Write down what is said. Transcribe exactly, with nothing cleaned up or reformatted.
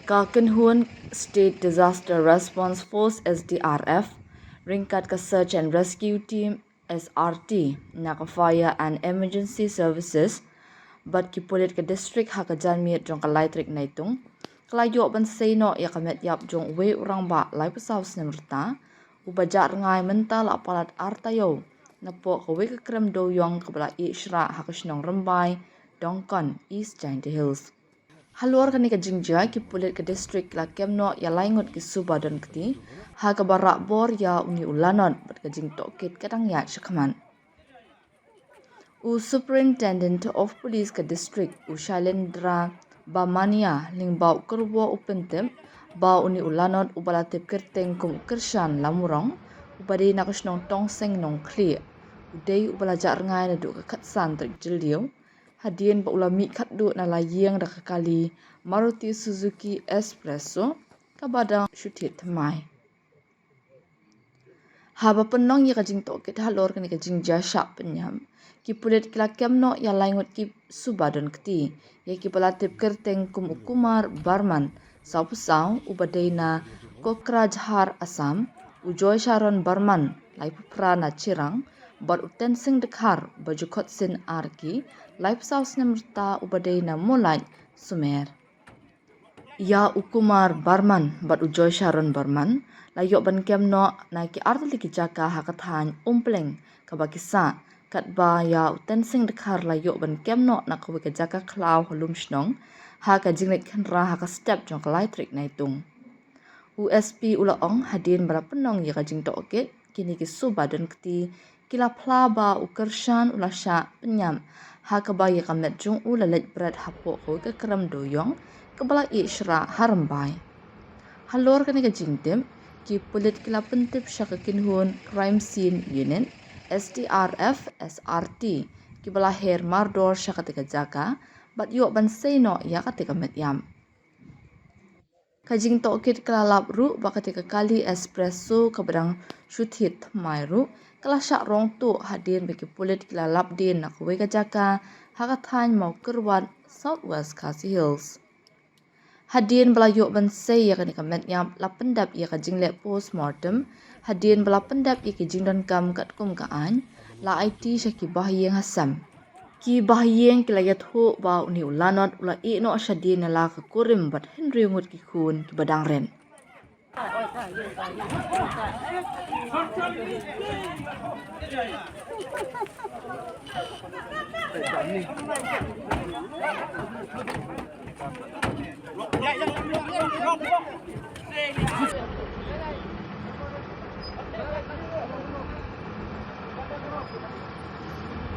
Ka kynhun State Disaster Response Force, S D R F, ryngkat ka Search and Rescue Team, S R T, na ka Fire and Emergency Services bad ki pulit ka district ha ka janmiet jong ka lai tarik Naitung, ka la ïoh ban sei noh ïa ka met ïap jong uwei u rangbah laiphew saw snem rta, uba jah rngai mynta la palat ar taïew, napoh kawei ka krem dewïong kaba la ïeh shrah ha ka shnong Rymbai, Dongkon, East Jaintia Hills. Halor kane ka jingjia, ki pulit ka district ki la kem noh ïa lai ngut ki suba don kti, ha kaba rah bor ïa une u lanot bad ka jingtohkit ka dang ïaid shakhmat. U Superintendent of Police ka district, u Shailendra Bamania, lyngba u kyrwoh u pyntip ba une u lanot uba la tip kyrteng kum u Kyrshan Lamurong, uba dei na ka shnong Tongseng Nongkhlieh, u dei uba la jah rngai naduh ka khatsan tarik Jylliew, hadien ba u la mih khatduh na la ïing da ka kali Maruti Suzuki Espresso kaba dang shu thied thymmai. Haba pynlong ïa ka jingtohkit halor kane ka jingjia shah pynïap, ki pulit ki la kem noh ïa lai ngut ki suba don kti, ïa kiba la tip kyrteng kum u Kumar Barman, sawphew saw, uba dei na Kokrajhar, Assam, u Joy Sharon Barman, laiphew phra, na Chirang, bad u Tensing Dkhar, ba ju khot sin Arki, laiphew saw snem rta, uba dei na Molait, Sumer. Ïa u Kumar Barman bad u Joy Sharon Barman la ïoh ban kem noh na ki artylli ki jaka ha ka thaiñ Umpleng kaba ki sah, katba ïa u Tensing Dkhar la ïoh ban kem noh na kawei ka jaka khlaw ha Lumshnong, ha ka jingleit khynra ha ka step jong ka lai tarik Naitung. U S P u la ong, hadien ba la pynlong ïa ka jingtohkit, kine ki suba don kti ki la phla ba u Kyrshan u la shah pynïap, ha kaba ïa ka met jong u la leit bret hapoh kawei ka krem dewïong kaba la ïeh shrah ha Rymbai. Halor kane ka jingtip, ki pulit ki la pyntip sha ka kynhun Crime Scene Unit, S D R F, S R T, kiba la her mardor sha kata ka jaka bad ïoh ban sei noh ïa kata ka met ïap. Ka jingtohkit ka la lap ruh ba kata ka kali Espresso kaba dang shu thied thymmai ruh ka la shah rong tuh, hadien ba ki pulit ki la lap dien na kawei ka jaka ha ka thaiñ Mawkyrwat, South West Khasi Hills. Hadien ba la ïoh ban sei ïa kane ka met ïap, la pyndep ïa ka jingleh postmortem, hadien ba la pyndep ïa ki jingdonkam katkum ka aiñ, la aiti sha ki bahaïing hasem. Ki bahaïing ki la ïathuh ba une u lanot u la ïeh noh shadien na la ka kurim bad hynriew ngut ki khun kiba dang rit.